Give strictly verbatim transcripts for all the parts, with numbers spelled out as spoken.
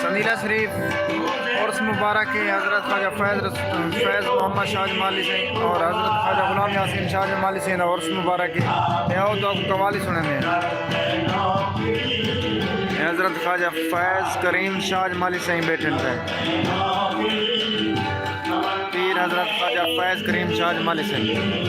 سندیلہ شریف عرس مبارک ہے، حضرت خواجہ فیض رس-، فیض محمد شاہ جمالی سئیں اور حضرت خواجہ غلام یاسین شاہ جمالی سئیں دا عرس مبارک ہے۔ تے آؤ تہاکوں قوالی سݨیندے ہیں۔ حضرت خواجہ فیض کریم شاہ جمالی سئیں ٻیٹھن پئے۔ پیر حضرت خواجہ فیض کریم شاہ جمالی سئیں۔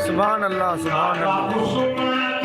سبحان اللہ، سبحان اللہ۔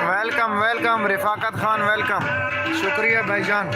ویلکم، ویلکم رفاقت خان، ویلکم۔ شکریہ بھائی جان۔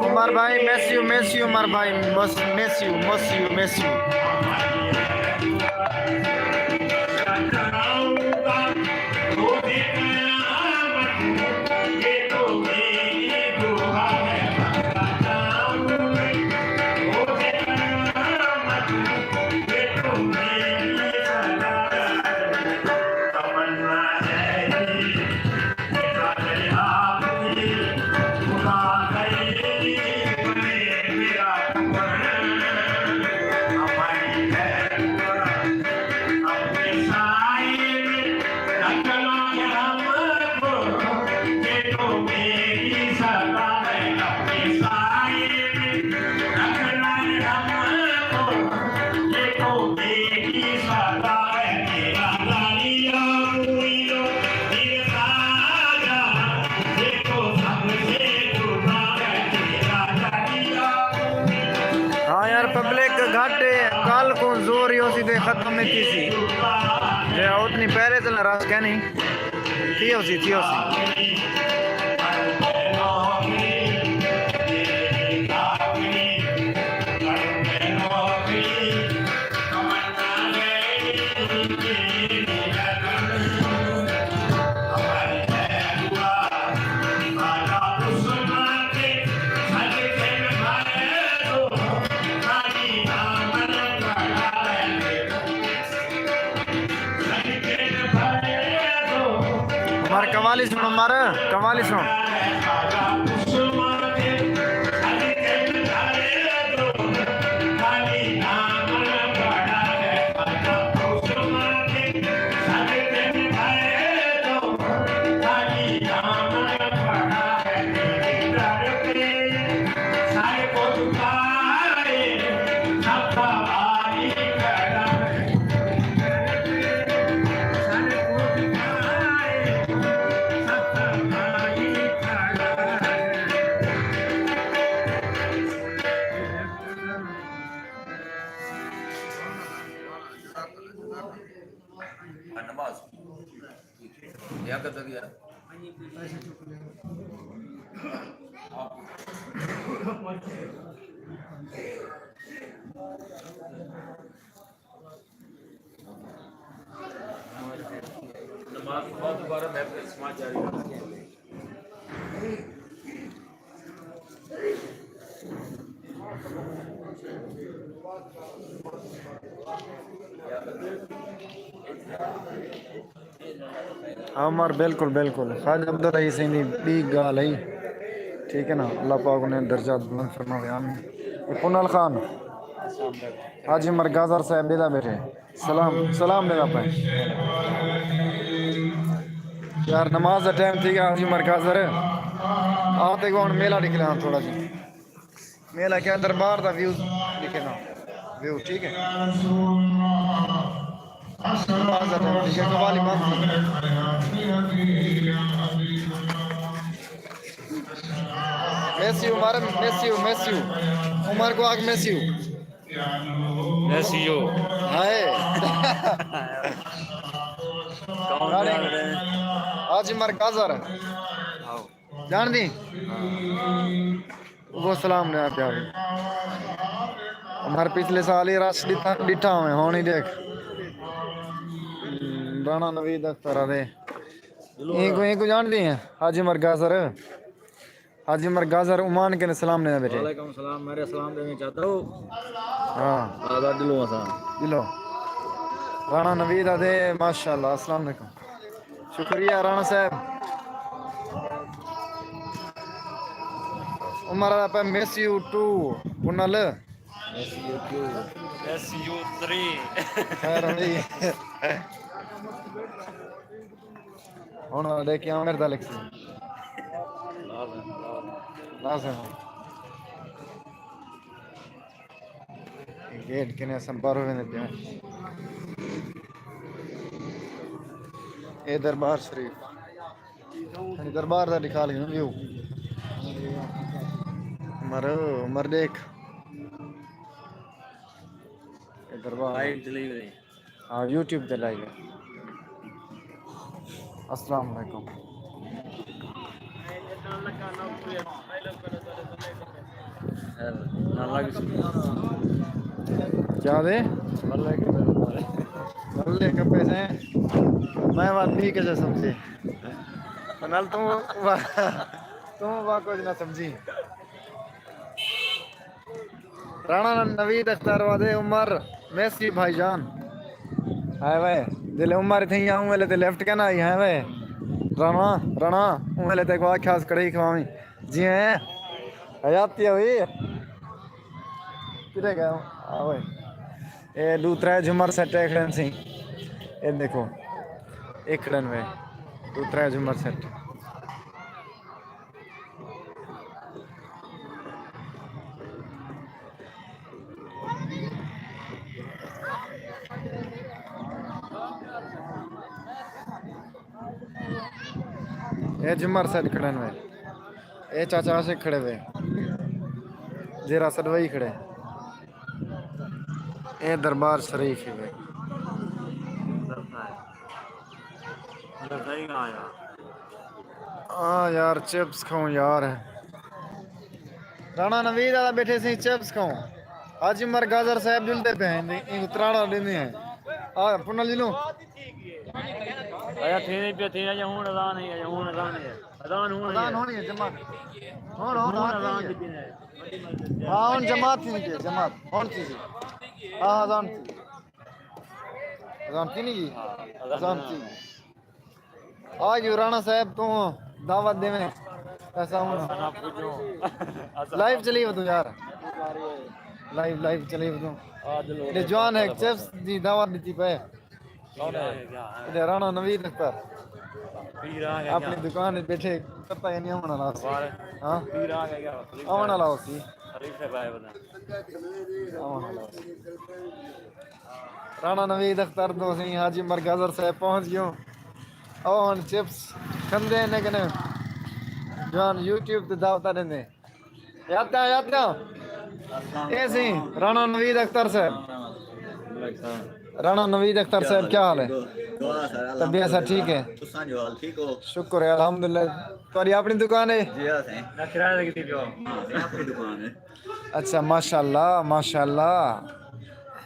عمر بھائی، مس یو، مس یو عمر بھائی، miss, miss you, miss you, miss U. ہاں یار، پبلک گھٹ ہے، کل کو زور ہی ہوسی تے ختم نہیں تھی سی۔ جے اتنی پہلے تے ناراض کہنی تھی ہوسی، تھی ہوسی۔ عمر قوالی سݨ، عمر قوالی سݨ۔ نماز۔ یا کدھر گیا؟ نماز کے بعد دوبارہ محفل سماعت جاری رکھیں۔ عمر، بالکل، بالکل۔ خواجہ عبدالرحیم سئیں دی ٻی ڳالھ ہئی۔ ٹھیک ہے نا؟ اللہ پاک انہیں درجات بلند فرماوے۔ آمین۔ اے پنال خان، حاجی عمر گازر صاحب ݙیہدا ٻیٹھے۔ سلام، سلام ݙیہدا پئے۔ یار، نماز دا ٹائم تھی ڳیا، حاجی عمر گازر۔ آ تے ہݨ میلہ ݙکھلاں تھوڑا جی۔ میلہ کیا دربار دا ویو ݙکھے نا۔ ویو ٹھیک ہے۔ دربار دا ٹائم ٹھیک ہے، قوالی بند تھی۔ Miss you Umar, miss you, miss you. Umar کو آکھ مس یو۔ Miss U. ہائے۔ کون جان رہے؟ حاجی عمر گازر۔ آؤ۔ جان دی؟ ہاں۔ وہ سلام نے آپ جاوے۔ عمر پچھلے سال ہی رش ݙٹھا، ݙٹھا ہوئے، ہݨ ہی ݙیکھ۔ رانا نوید اختر آ دے۔ اینکوں، اینکوں جان دی ہیں؟ حاجی عمر گازر۔ حاجی عمر گازر عمان کنے سلام ݙیندے ٻیٹھے۔ وعلیکم السلام، میݙے سلام ݙیویں چاہتا ہو۔ ہاں۔ آزاد دلوں اساں۔ دلوں۔ رانا نوید آ دے، ماشاءاللہ، السلام علیکم۔ شکریہ رانا صاحب۔ عمر آ پہ مس یو ٹو، پنل۔ S U two. S U three. خیر ہوئی۔ ہݨ ݙیکھ کے عامر دا لکھسی۔ لازم۔ گیٹ کنے اساں باہروں ویندے پئے ہیں۔ اے دربار شریف۔ دربار دا ݙکھا لڳے ویو۔ عمر، عمر ݙیکھ۔ اے دربار۔ Live delivery. ہاں، یوٹیوب تے لائیو ہے۔ السلام علیکم۔ کیا دے؟ بلے کپے سے۔ میں بات نہیں کر سمجھے۔ نال تم وا-، تم وا کچھ نہ سمجھی۔ رانا نوید اختر وادے عمر میسی بھائی جان۔ ہائے وے، جلے عمر تھئی آؤں ویلے تے لیفٹ کنا آئی، ہائے وے۔ رانا، رانا، اوں ویلے تے کو آکھیا اس کڑی کھواویں۔ جی ہیں، حیاتی ہوئی۔ کدھر گیا؟ آ وے۔ اے ݙو ترے جھمر سیٹ کھڑے سی۔ اے ݙیکھو۔ اے کھڑن وے۔ ݙو ترے جھمر سیٹ۔ اے جمر سیٹ کھڑن وے۔ اے چاچا عاشق کھڑے وے۔ جیرا سڈوئی کھڑے۔ اے دربار شریف ہی وے۔ ہاں یار، چپس کھاؤں یار۔ رانا نوید والا بیٹھے سی، چپس کھاؤں۔ حاجی عمر گاجر صاحب جلدے پئے ہیں، ایں کوں تراڑا ݙیندے ہیں۔ آ، پنل جلوں۔ اچھا، تھی نہیں پیا، تھی اجے ہݨ اذان ہے، اجے ہݨ اذان ہے۔ اذان ہݨ اذان ہے۔ ہݨ ہݨ، ہݨ، ہݨ ہݨ اذان تھی ہے۔ ہاں، ہݨ جماعت تھی ہے، جماعت۔ ہݨ تھی ہے۔ ہاں، اذان تھی۔ اذان تھی نہیں جی؟ ہاں، اذان اذان تھی۔ آ جو رانا صاحب توں دعوت ݙیویں۔ ایسا ہݨ۔ لائیو چلی ودوں یار۔ لائیو، لائیو چلی ودوں۔ اے جوان ہے، چپس دی دعوت ݙتی پئے۔ اے رانا نوید اختر۔ اپݨی دکان تے بیٹھے، پتہ ہی نہیں آوݨ والا ہوسی۔ ہاں؟ آوݨ والا ہوسی۔ آوݨ والا ہوسی۔ رانا نوید اختر توں سئیں حاجی عمر گاجر صاحب پہنچ ڳیوں۔ او ہݨ چپس کھندے نے کنے جوان یوٹیوب تے دعوتاں ݙیندے۔ یاد آ، یاد آ۔ اے سئیں رانا نوید اختر صاحب۔ رانا نوید اختر صاحب، کیا حال ہے؟ طبیعت سب ٹھیک ہے؟ شکر ہے، الحمدللہ۔ تہاݙی اپݨی دکان ہے؟ جی ہاں سئیں۔ اچھا، ماشاءاللہ، ماشاءاللہ۔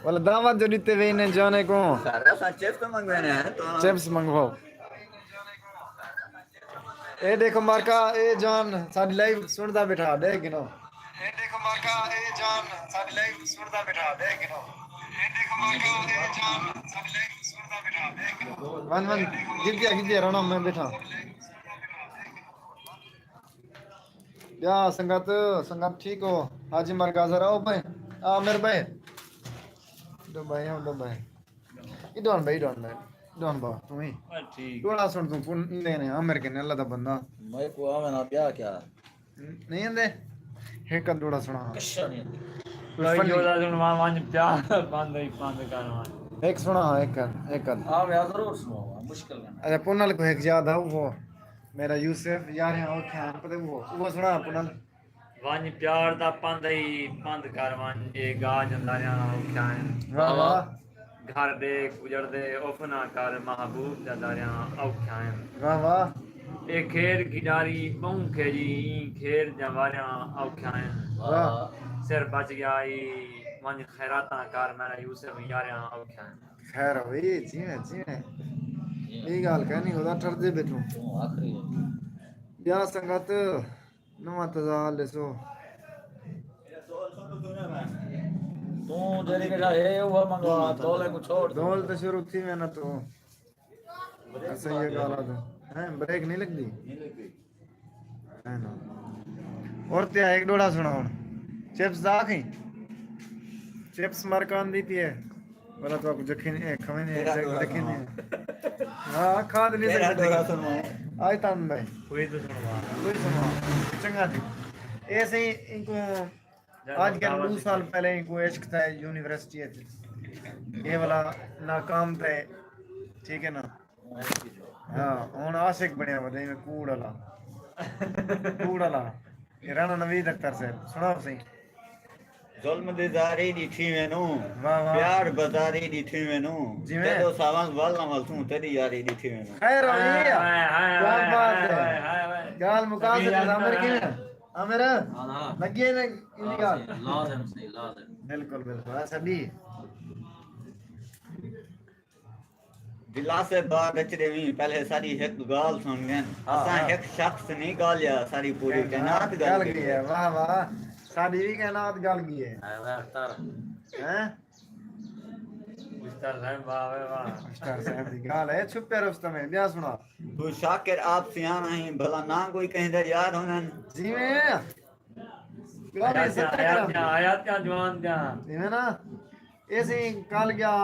ولا دعوت جو ݙتے وے نے جانے کو۔ سارا سا چپس منگوے نے تو۔ چپس منگواؤ۔ اے ݙیکھو مارکا، اے جان ساݙی لائیو سݨدا بیٹھا، ݙیکھ گھنو۔ اے ݙیکھو مارکا، اے جان ساݙی لائیو سݨدا بیٹھا، ݙیکھ گھنو۔ اے ݙیکھو مارکا، اے جان ساݙی لائیو سݨدا بیٹھا، ݙیکھ گھنو۔ ون، ون، گھدیا، گھدیا، رانا میں بیٹھا۔ ٻیا سنگت، سنگت ٹھیک ہو؟ حاجی عمر گاجر آؤ بھائی، عامر بھائی۔ ݙو بھائی، ہم ݙو بھائی۔ ایݙو آن بھائی، ایݙو آن بھائی۔ ایݙو آن بھائی، توں ہی۔ ہاں، ٹھیک۔ ݙوہڑا سݨ توں، پن ایندے نے، عامر کنے، اللہ دا بندہ۔ میکوں آوے نہ ٻیا کیا؟ نہیں آندے؟ ہک ݙوہڑا سݨا۔ کشا نہیں آندے۔ کوئی فنی۔ ݙوہڑا سݨوا ونڄ پیا، پندھ ہی پندھ کر ونڄ۔ ہک سݨا، ہک، ہک۔ آ، میں ضرور سݨاواں، مشکل نہ۔ اچھا، پنل کو ہک یاد ہے، وہ میرا یوسف، یار ہیں اور کیا ہے، پتہ وہ، وہ سݨا پنل۔ ونڄ پیار دا پندھ ہی پندھ کر ونڄ، اے گاہ جنداریاں اوکھیاں ہن۔ واہ واہ۔ گھر ݙیکھ اڄڑدے اف نہ کر، محبوب جنداریاں اوکھیاں ہن۔ واہ واہ۔ اے کھیݙ کھݙاری ٻہوں کھیݙی، ایں کھیݙ جنواریاں اوکھیاں ہن۔ واہ۔ سر بچ ڳیا ای ونڄ خیراتاں کر، میݙا یوسف یاریاں اوکھیاں ہن۔ خیر ہوئی، جیویں، جیویں۔ اے ڳالھ کائنی، خدا ٹردے ٻیٹھوں۔ توں آخری ہے۔ ٻیا سنگت، نواں تازہ حال ݙسو۔ توں جیڑھی ٻیٹھا ہے، اوہا منگوا، دولے کوں چھوڑ۔ دول تے شروع تھی وینا توں۔ اچھا، یہ ڳالھ آ۔ ہیں، بریک نہیں لڳدی؟ نہیں لڳدی۔ ہے نا۔ اور تے ہک ݙوہڑا سݨا ہݨ۔ چپس دا آکھیں۔ چپس مر کاندی پئی ہے۔ ولا تو آپ جکھے نہیں، اے کھویں نہیں، تیرا جگ ڈورا جکھے سنوا۔ نہیں۔ ہاں، کھا دے نہیں تیرا سکتے۔ ڈورا سنوا۔ آج تان میں۔ کوئی تو سنوا۔ کوئی سنوا۔ چنگا تھی۔ ایسے ہی ان کو آج کل دو سال پہلے ان کو عشق تھا یونیورسٹی ہے۔ یہ والا ناکام تھا، ٹھیک ہے نا؟ ہاں، ہن عاشق بݨیا ودے میں کوڑ والا۔ کوڑ والا۔ یہ رانا نوید اختر صاحب، سݨاؤ سئیں۔ ظلم دی زاری ݙٹھی مینوں، واہ واہ۔ پیار بازاری ݙٹھی مینوں، جی میں۔ تیݙو ساونگ ول نہ ولسوں، تیݙی یاری ݙٹھی مینوں۔ خیر ہو جی۔ ہائے، ہائے، کیا ہائے، بات ہائے، ہے؟ ہائے، ہائے، ہائے۔ ڳالھ مکا سڳدے، عامر کیویں؟ عامر؟ ہاں، ہاں۔ لڳی ہے نا ان دی ڳالھ؟ لازم سئیں، لازم۔ بالکل، بالکل۔ اچھا، ٻئی۔ دلاسے باغ اچ ݙیویں، پہلے ساݙی ہک ڳالھ سݨ ڳئن۔ ہاں، اساں ہاں۔ ہک شخص نہیں ڳالھیا، ساݙی پوری کائنات ڳل ڳل ڳئی ڳئی ہے۔ ہے۔ واہ، واہ۔ ساݙی وی کائنات ڳل ڳئی ہے۔ ہائے، ہائے، اختر۔ ہیں؟ اختر صاحب، واہ، واہ، واہ۔ اختر صاحب دی ڳالھ ہے، چھپے رستم ہے، ٻیا سݨا۔ توں شاکر آپ سیاݨا ہیں، بھلا نہ کوئی کہیں دا یار ہونن۔ جی میں۔ ڳالھ ہے، حیات ستر دیاں، گرام۔ حیات دیاں، حیات دیاں، جوان دیاں۔ ایویں نا، ایسے کل ڳیا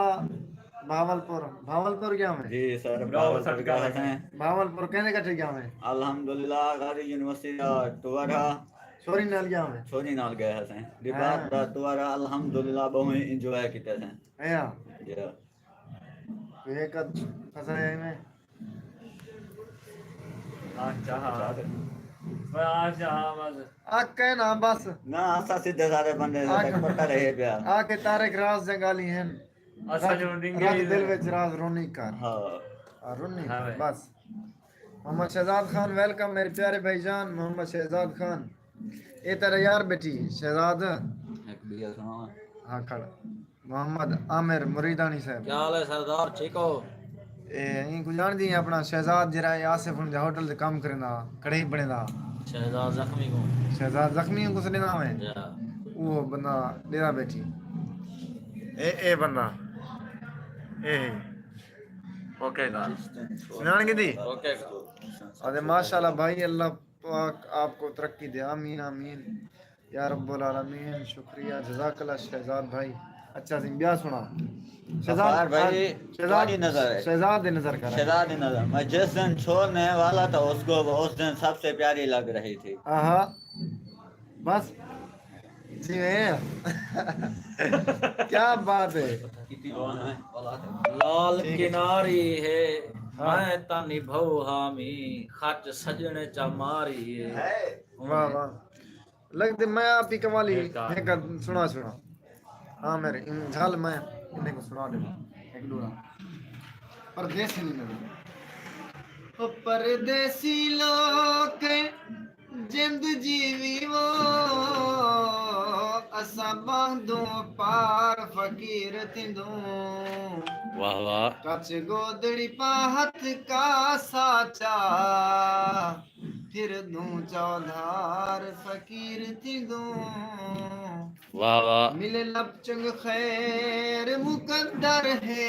بھاولپور، بھاولپور ڳیا میں۔ جی سر، بھاولپور ڳیا ہسیں۔ بھاولپور کیندے کٹھے ڳیا میں؟ الحمدللہ، غازی یونیورسٹی دا ٹور ہا۔ چھوری نال ڳیا میں۔ چھوری نال ڳئے ہسیں۔ ݙبار ہاں۔ دا ٹور ہا، الحمدللہ، ٻہوں انجوائے کیتے ہسیں۔ ہاں۔ جی۔ تو ایک فصل ہے میں۔ آ چاہا۔ آ چاہا بس۔ آ کہنا بس۔ نہ، اساں سدھے سادے بندے ہیں، آ تک پتہ رہے پیا۔ آ کے طارق راز جنگالی ہیں۔ اساں جو رکھ، ڈنگے رکھ ہی دل ہیں۔ وچ راز رونی کر۔ ہاں۔ آ رونی ہاں کر، بھائی۔ بس۔ محمد شہزاد خان، ویلکم میرے پیارے بھائی جان، محمد شہزاد خان۔ اے تیرا یار بیٹی، شہزاد۔ ہک ٻیا سݨا۔ ہاں، کھڑ۔ محمد عامر مریدانی صاحب۔ کیا حال ہے سردار، ٹھیک ہو؟ اے، ایں کوں ڄاݨدی ہیں اپݨا شہزاد جیڑھا ہے آصف ہن دے ہوٹل تے کم کریندا، کڑاہی بݨیندا۔ شہزاد زخمی کوں۔ شہزاد زخمی کوں سݙیندا میں۔ جی۔ او بندہ ݙیرا بیٹھی۔ اے، اے بندہ۔ اے۔ Okay the. سنان کی دی؟ اوکے۔ ارے ماشاءاللہ بھائی، اللہ پاک آپ کو ترقی دے، آمین آمین یا رب العالمین۔ شکریہ، جزاک اللہ شہزاد بھائی۔ اچھا سئیں، ٻیا سݨا۔ شہزاد، غفار بھائی، شہزاد، تہاݙی نظر ہے۔ شہزاد دی نظر کر۔ شہزاد دی نظر۔ میں جس دن چھوڑنے والا تھا اس کو، وہ اس دن سب سے پیاری لگ رہی تھی۔ آہا۔ بس۔ جی میں۔ کیا بات ہے۔ لال ٹھیک ہے۔ کناری ہے، ہاں۔ میں تاں نبھاؤ حامی، خچ سڄݨ چا ماری ہے۔ واہ واہ۔ لڳدے میں آپ ہی قوالی ہک آ۔ ہک سݨا سݨا۔ ہاں میرے، ان جھل میں انہیں کوں سݨا ݙیواں۔ ہک ݙوہڑا۔ پردیسی نہیں لڳدا۔ او پردیسی لوک جند جیوی وہ، اساں ٻاہندوں پار فقیر تھیندوں۔ واہ واہ۔ کچ گودڑی پا ہتھ کا ساچا، پھردوں چودھار فقیر تھیندوں۔ واہ واہ۔ ملے لب چنگ خیر مقدر ہے،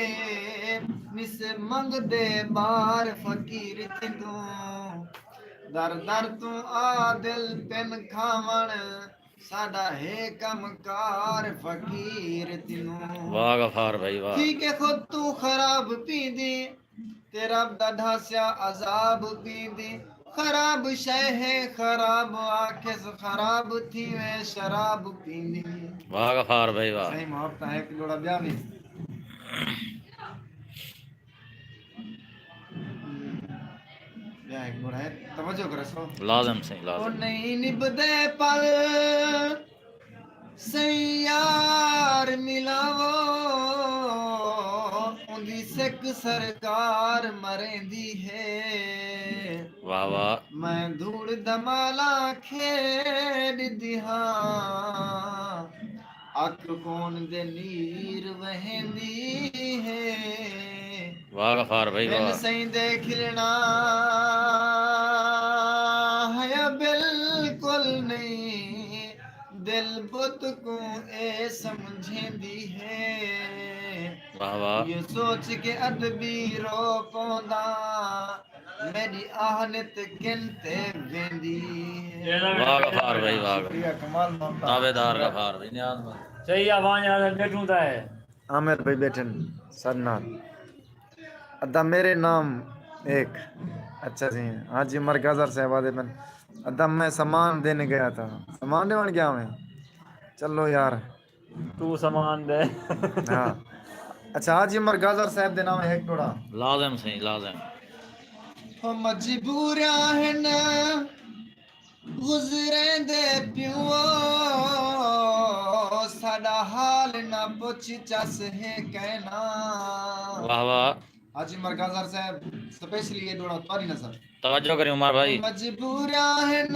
مس منگ دے بار فقیر تھیندوں۔ در در توں آ دل پن کھاوݨ، ساݙا ہے کم کار فقیر تھیندوں۔ واہ غفار بھائی واہ۔ تھی کے خود توں خراب پیندی، تے رب دا ڈھاسیا عذاب پیندی۔ خراب شے ہے خراب، آکھیس خراب تھیویں شراب پیندی۔ واہ غفار بھائی واہ۔ سئیں محبت ہے، ہک جوڑا ٻیا وی۔ ٻیا ہک جوڑا ہے، توجہ کرسو۔ لازم سئیں، او لازم۔ نہیں نبھدے پل سئیں یار ملاوو، اوندی سک سرکار مریندی ہے۔ واہ واہ۔ میں دھوڑ دمالا کھیݙدی ہاں، اکھ خون دے نیر وہیندی ہے۔ واہ غفار بھائی، بن واہ۔ سئیں دے کھلݨا حیا بالکل نہیں، دل بت کوں اے سمجھیندی ہے۔ واہ واہ۔ یہ سوچ کے ادبی رو پوندا، میݙی آہ نت کن تے ویندی ہے۔ واہ غفار بھائی، واہ۔ شکریہ، کمال محبت۔ تابعدار غفار بھائی، نیاز مند۔ چئی آ ونڄ، آہدن ٻیٹھوں تاں ہے۔ عامر بھائی ٻیٹھن ساݙے نال۔ ادا میرے نام ایک۔ اچھا جی، حاجی عمر گازر صاحب آہدے پن، ادا میں سامان دینے گیا تھا۔ سامان ݙیوݨ ڳیا میں؟ چلو یار۔ توں سامان ݙے۔ ہاں۔ اچھا، حاجی عمر گازر صاحب دے نام ہے ہک ݙوہڑا۔ لازم سئیں، لازم۔ مجبوراں ہن گزریندے پیوں، ساݙا حال نہ پچھ چس ہے کینا۔ واہ واہ۔ حاجی عمر گازر صاحب، سپیشلی اے ݙوہڑا تہاݙی نظر۔ توجہ کریں عمر بھائی۔ مجبوراں ہن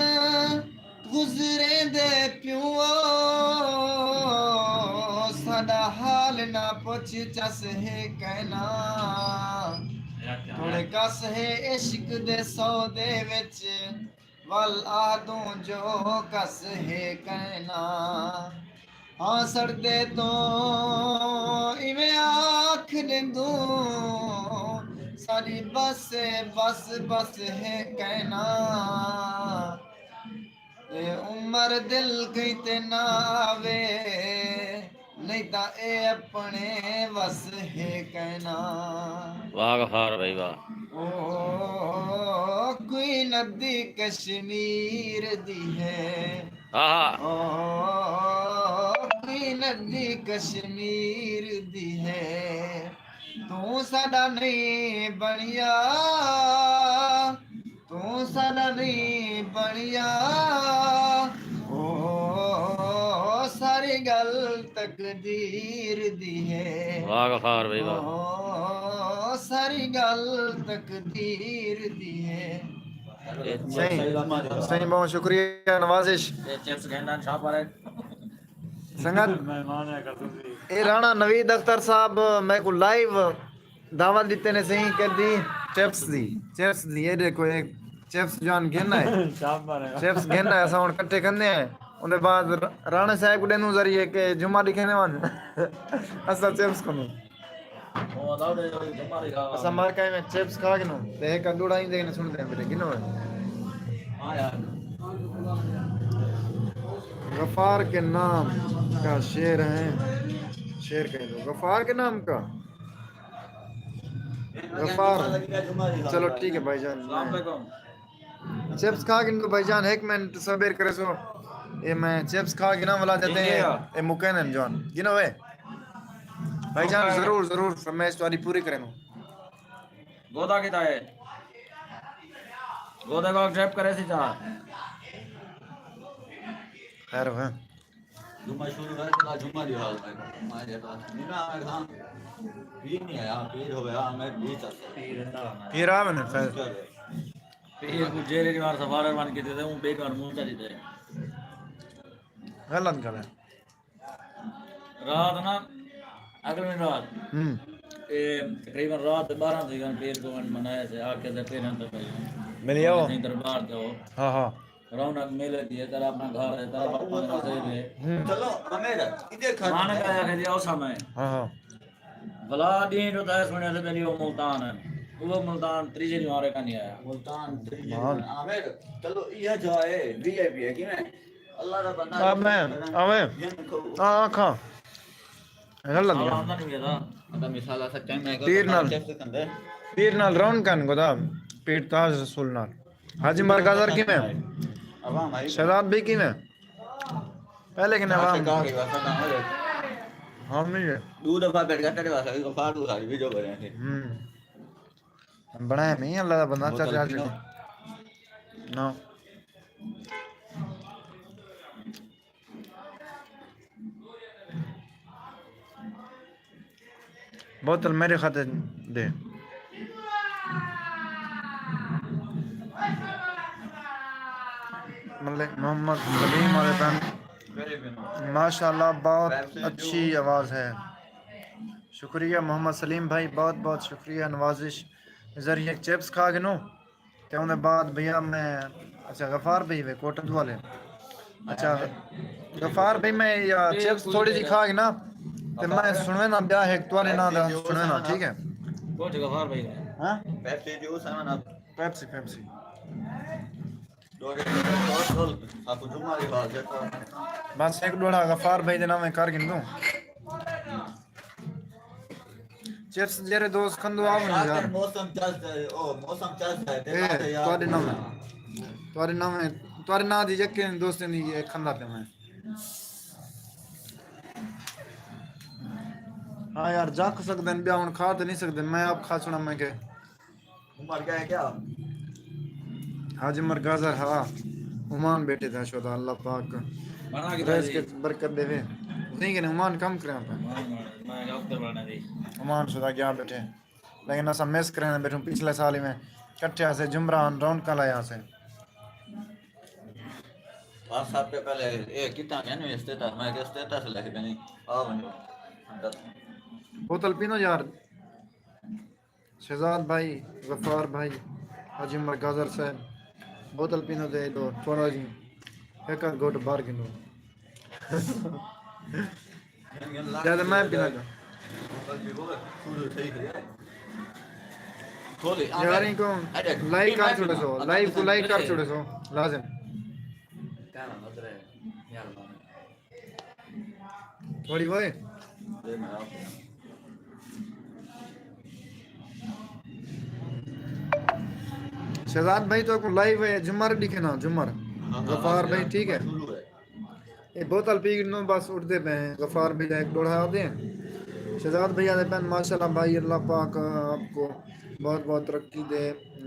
گزریندے پیوں، ساݙا حال نہ پچھ چس ہے کینا۔ تھوڑے کس ہے عشق دے سودے وچ، ول آہدوں جو کس ہے کینا۔ ہاں سڑدے توں ایویں آکھ ݙیندوں، ساݙی بس ہے، بس، بس ہے کینا۔ اے عمر دل کہیں تے نہ آوے، نہیں تاں اے اپݨے وس ہے کینا۔ واہ غفار بھائی واہ۔ او کوئی ندی کشمیر دی ہے، آہا۔ او کوئی ندی کشمیر دی ہے، توں ساݙا نہیں بݨیا، توں ساݙا نہیں بݨیا۔ او ساری ڳالھ تقدیر دی ہے۔ واہ غفار بھائی واہ۔ او ساری ڳالھ تقدیر دی ہے۔ سائیں، سائیں، بہت شکریہ، نوازش۔ اے چپس گھنڈا چھاپا رہے۔ سنگت، مہمان ہے کر تسی۔ اے رانا نوید اختر صاحب میکوں لائیو دعوت ݙتے نے سائیں، کدی؟ چپس دی، چپس دی۔ اے ݙیکھو، اے چپس جوان گھن آئے۔ چھاپا رہے۔ چپس گھن آئے، اساں ہݨ کٹھے کھندے ہیں۔ اوندے بعد رانا صاحب کوں ݙیندوں ذریعے کہ جمعہ ݙکھیندے ون۔ اساں چپس کھندوں۔ اساں مارکا میں چپس کھا گھنوں تے ہک ݙوہڑا ایندے کنے سݨدے ہیں، بیٹے گھنو ہے۔ غفار کے نام کا شعر ہے، شعر کہہ دو غفار کے نام کا۔ غفار، چلو ٹھیک ہے بھائی جان۔ السلام علیکم۔ چپس کھا گھنوں بھائی جان، ہک منٹ صبر کریسو۔ اے میں چپس کھا گھناں ولا جاتے ہیں۔ اے مکین ہیں جوان۔ گھنو اے۔ بھائی جان، ضرور، ضرور، فرمائش تہاݙی پوری کریندوں۔ گودا کتا ہے؟ گودے کو ٹریپ کرے سی چاہ۔ خیر ہوئے۔ جمعہ شروع ہے، کلا جمعہ دی حال ہے۔ میں جیتا، میں آ گھاں۔ پیر نہیں آیا، پیر ہویا، میں بیچ آتا۔ پیر آ ویندے، خیر۔ پیر کو جیلے دیوار سفارے بن کے دیتے، اوں بے کار منہ چا دیتے۔ غلط گل ہے۔ رات نا، اگلے رات، ہوں۔ اے تقریباً رات دے بارہ تھی ڳن، پیر کو ون منایا سے، آ کے تے پیر ہن تے پئی۔ ملی آؤ۔ سائیں دربار تے ہو۔ ہاں، ہاں۔ رونق میلے دی ہے، تیرا اپنا گھر ہے، تیرا اپنا مسجد ہے۔ ہوں۔ چلو، امیر، ادھر کھڑ۔ ماݨ کا آیا کہ جی، او سمے۔ ہاں، ہاں۔ بلا ݙینہہ جو تے سُݨیا سے میری او ملتان ہے۔ او ملتان تریجے ݙینہہ وارے کائنی آیا۔ ملتان تریجے ہاں۔ ݙینہہ۔ امیر، چلو، ایہا جو ہے، وی آئی پی ہے، کیویں؟ اللہ دا بندہ۔ آ میں، آ میں۔ جن کو آ، آکھاں۔ غلط سال گیا۔ آمدن وی ہے نا۔ ادا مثال اساں چاہے میں پیر نال۔ چپس کھندے۔ پیر نال رون کن گدا، پیر تاج رسول نال۔ حاجی مرگازر کیویں؟ عوام آئی۔ شہزاد بھائی کیویں؟ پہلے کنے عوام۔ کہا گئی واسطہ نہ ہوئے۔ ہاں، نہیں ہے۔ دو دفعہ بیٹھ گیا تیرے واسطے، غفار کو ساری ویڈیو بنے تھے۔ ہوں۔ بݨائے نہیں، اللہ دا بندہ، چل، چل، چل۔ نہ۔ بوتل میݙے خاطر ݙے۔ ملک محمد سلیم والے پن۔ ماشاءاللہ، بہت اچھی آواز ہے۔ شکریہ محمد سلیم بھائی، بہت بہت شکریہ۔ نوازش ذریعے چپس کھا گھنوں۔ تے اوندے بعد بھیا میں، اچھا، غفار بھائی وے کوٹد والے۔ اچھا، غفار بھائی، میں یا چپس تھوڑی جی کھا گھناں تے میں سݨوینداں ٻیا ہک تہاݙے ناں دا سݨوینداں، ٹھیک ہے؟ کچھ غفار بھائی نے۔ ہاں؟ پیپسی جوس ہے نا؟ Pepsi, Pepsi. بس ہک ݙوہڑا غفار بھائی دے ناویں کر گھندوں۔ چپس جیرے دوست کھندو آ ونڄو یار۔ موسم چل، او موسم چل جائے تے اے تواݙے ناویں، تواݙے ناویں، تواݙے ناں دی یقین دوستیں دی اے کھندا پیا میں۔ ہاں یار، جکھ سڳدن ٻیا، ہݨ کھا تے نہیں سڳدن، میں آپ کھا چھوڑاں۔ میں کہ عمر کیا ہے کیا؟ حاجی عمر گازر، ہا، عمان بیٹھے تھا شودا، اللہ پاک رزق برکت دے۔ نہیں کہ عمان کم کرے پہ۔ عمان شودا گیا بیٹھے۔ لیکن اسا مس کریں بیٹھوں، پچھلے سال ہی میں کٹھے آسے جمران رونکاں لائے آسے۔ پانچ سال پہ پہلے اے کتنا کہنے اسٹیٹس، میں کہ اسٹیٹس لکھ دینی۔ آ ونجو۔ بوتل پینو یار۔ شہزاد بھائی، غفار بھائی، حاجی عمر گازر صاحب، بوتل پینو دے ݙو تھوڑا جی، ہک ادھ گھٹ بھر گھنو۔ زیادہ میں پینا گا۔ یار، ان کو لائک کر چھوڑے سو، لائیو کو لائک کر چھوڑے سو، لازم۔ تھوڑی ہوئے۔ شہزاد بھائی تو کو لائیو ہے، جمعہ ݙکھے نا، جمعہ۔ غفار بھائی ٹھیک ہے۔ اے بوتل پی نو بس اٹھدے پئے ہیں۔ غفار بھائی دا ایک ݙوہڑا آ دے۔ شہزاد بھائی آ دے پن، ماشاءاللہ بھائی، اللہ پاک آپ کو بہت بہت ترقی دے،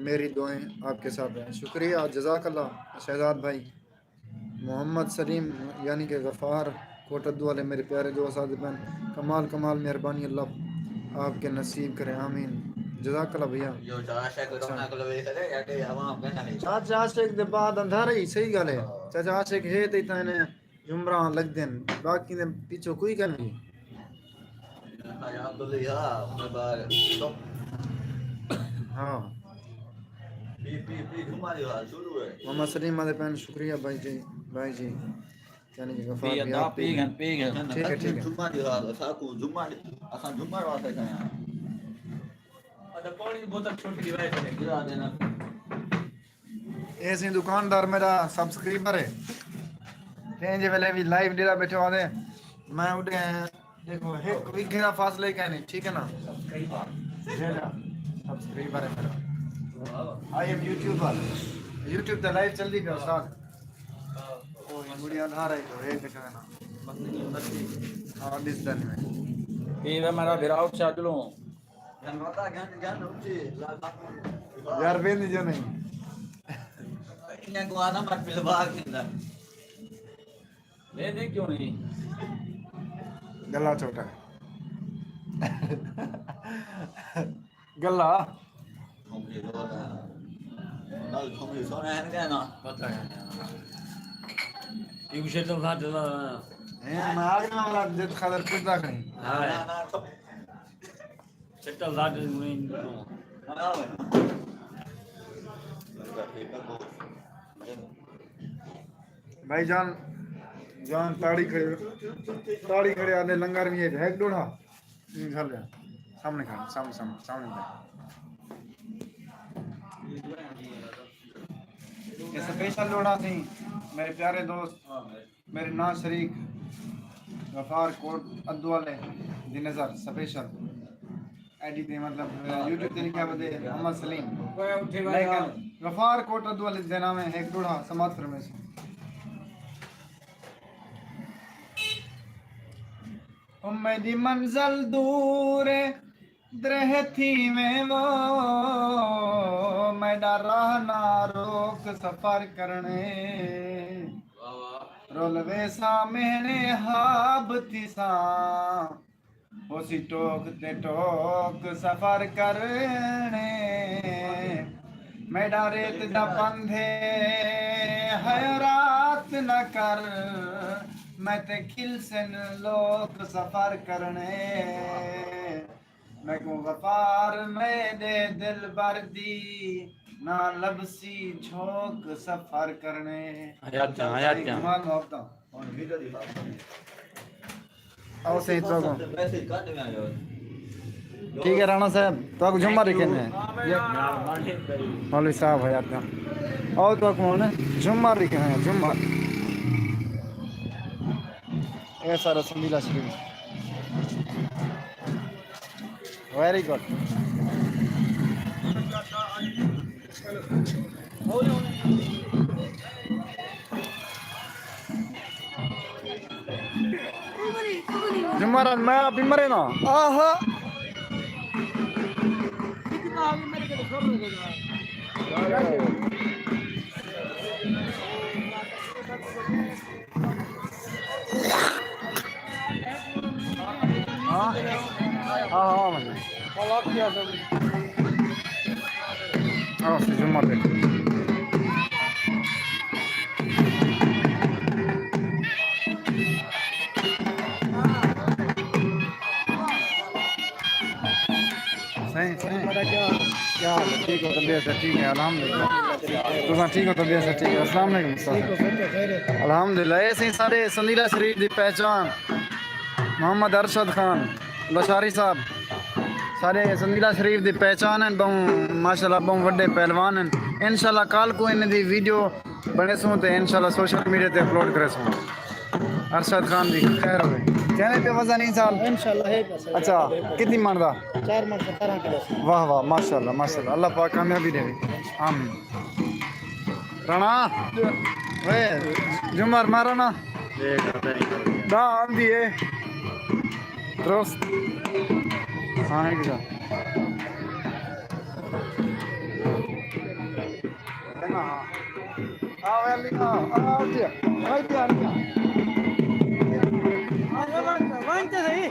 میری دعائیں آپ کے ساتھ ہیں۔ شکریہ، جزاک اللہ شہزاد بھائی۔ محمد سلیم یعنی کہ غفار کوٹ ادو والے میرے پیارے دوست آدھے پن، کمال کمال، مہربانی، اللہ آپ کے نصیب کرے، آمین۔ جزاک اللہ بھیا۔ جو چاچا عاشق اچھا۔ رونق لوے کرے یا کہ عوام کہنا نہیں۔ چاچا عاشق دے بعد اندھارا ہی، صحیح ڳالھ ہے۔ ہاں۔ چاچا عاشق ہے تے تاں نے جمرہ لڳدن، باقی دے پچھوں کوئی ڳالھ نہیں۔ ہاں۔ محمد سلیم آدھے پن، شکریہ بھائی جی، بھائی جی۔ یعنی کہ غفار پی بھی آپ پی گئے، پی گئے۔ ٹھیک ہے، ٹھیک ہے۔ جمعہ دی رات، اساں کو جمعہ دی، اساں جمعہ واسطے کھایا۔ اچھا، پانی دی بوتل چھوٹی دی وجہ سے۔ اے سی دکاندار میرا سبسکرائبر ہے۔ تے جے ویلے بھی لائیو ݙیہڑا بیٹھے ہوندے، میں اݙے دیکھو، ہک وگھے دا فاصلہ ہی کائنی، ٹھیک ہے نا؟ جیڑھا سبسکرائبر ہے میرا۔ I am YouTuber. یوٹیوب تے لائیو چلدی پئی استاد۔ او مڑی اندھارا ہی تو ہے کچھ نا۔ ہاں، ݙسدا نہیں میں۔ پیر میرا بھرا اٹھ چا چلوں۔ یار، ویندی جو نہیں۔ انہیں کو آنا مت پلوا کے اندر۔ ویندی کیوں نہیں؟ گلا چھوٹا۔ گلا۔ نال کھمری سونا ہے نا؟ پتہ ہے۔ یہ شٹل ساٹل۔ ہیں، میں آ گیا والا جت خاطر پوچھدا کھڑی۔ ہاں۔ شٹل ساٹل نہیں۔ بھائی جان، جان تاڑی کھڑے، تاڑی کھڑے آندے لنگر بھی ہے، ہے ڈوڑھا۔ نہیں گھر لیا۔ سامنے کھڑا، سامنے، سامنے، سامنے کھڑا۔ یہ سپیشل ڈوڑھا سی، میرے پیارے دوست۔ میرے ناں شریک غفار کوٹ ادو والے دی نظر سپیشل آئی ڈی تے، مطلب، یوٹیوب تے لکھیا ودے محمد سلیم، لیکن غفار کوٹ ادو والے دے ناویں ہک ڈوڑھا سماعت فرمیسوں۔ امید دی منزل دور ہے، درہ تھیویں وہ، میݙا راہ نہ روک سفر کرݨے۔ رل ویساں مہݨے ہاب تھیساں، ہوسی ٹوک تے ٹوک سفر کرݨے۔ میݙا ریت دا پندھ ہے حیرات نہ کر، میں تے کھلسن لوک سفر کرݨے۔ میکوں غفار میݙے دلبر دی نہ لبھسی جھوک سفر کرݨے۔ حیات جان، حیات جان۔ ایمان محبتاں۔ آؤ سائیں، تہاکوں۔ ٹھیک ہے رانا صاحب، تہاکوں جمعہ رکھے نے۔ مولوی صاحب حیات جان۔ آؤ تو کون ہے؟ جمعہ لکھے ہیں، جمعہ۔ اے سارا سنڈیلا شریف۔ ویری گڈ۔ جمعہ رات میں آپ ہی مرے نا۔ آہا۔ ہاں؟ ہاں، ہاں، بھائی۔ آؤ، سی جمعہ پہ۔ صحیح، صحیح۔ کیا حال ہے؟ ٹھیک ہو؟ طبیعت ہے؟ ٹھیک ہے، الحمدللہ۔ تساں ٹھیک ہو؟ طبیعت ہے؟ ٹھیک ہے۔ السلام علیکم استاد۔ الحمدللہ، اے سی سارے سنڈیلا شریف دی پہچان۔ محمد ارشد خان لشاری صاحب، سارے سنڈیلا شریف دی پہچان ہن، بہوں ماشاءاللہ بہوں وڈے پہلوان ہن۔ انشاءاللہ کل کو انہاں دی ویڈیو بݨیسوں تے انشاءاللہ سوشل میڈیا تے اپلوڈ کریسوں۔ ارشد خان دی خیر ہوے۔ چینل پہ وزن نہیں سال؟ انشاءاللہ ہے بس۔ اچھا، کتنی من دا؟ چار من سترہ کلو۔ واہ واہ، ماشاءاللہ، ماشاءاللہ، اللہ پاک کامیابی ݙیوے۔ آمین۔ رنا، وے، جمر مارا نا۔ دا آندی ہے۔ درست۔ ہاں، ہک جا۔ ہاں، وے علی، ہاں، آ، آ، آ، آ، آ۔ ونڄ تے صحیح۔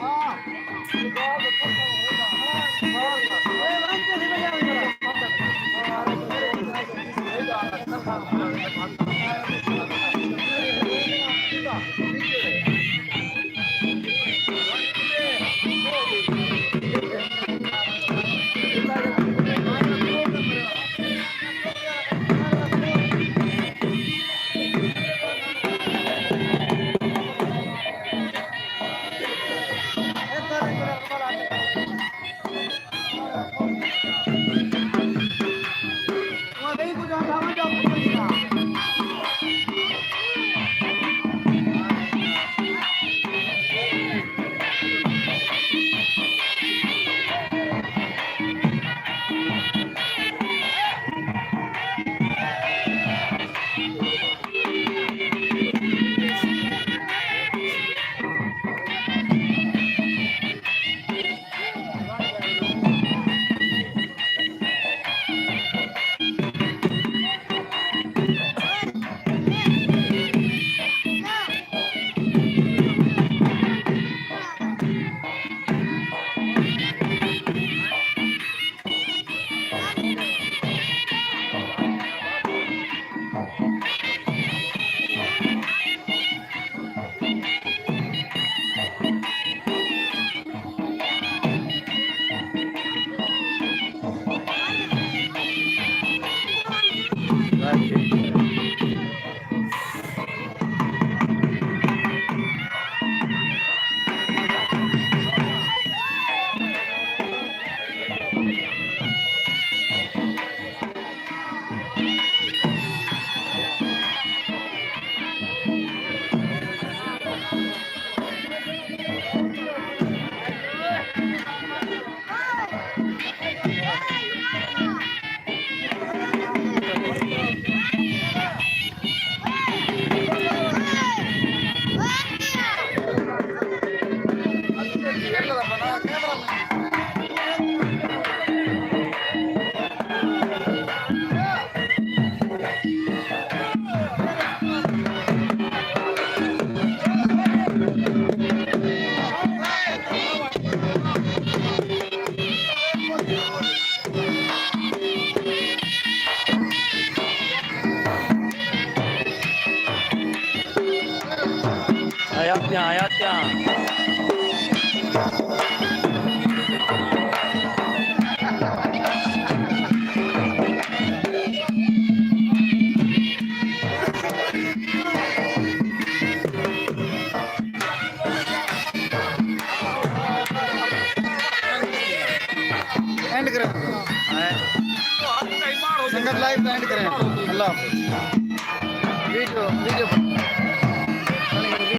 حیاتیاں، حیاتیاں۔ اینڈ کرو۔ سنگت لائیو اینڈ کریں۔ اللہ حافظ۔ Video video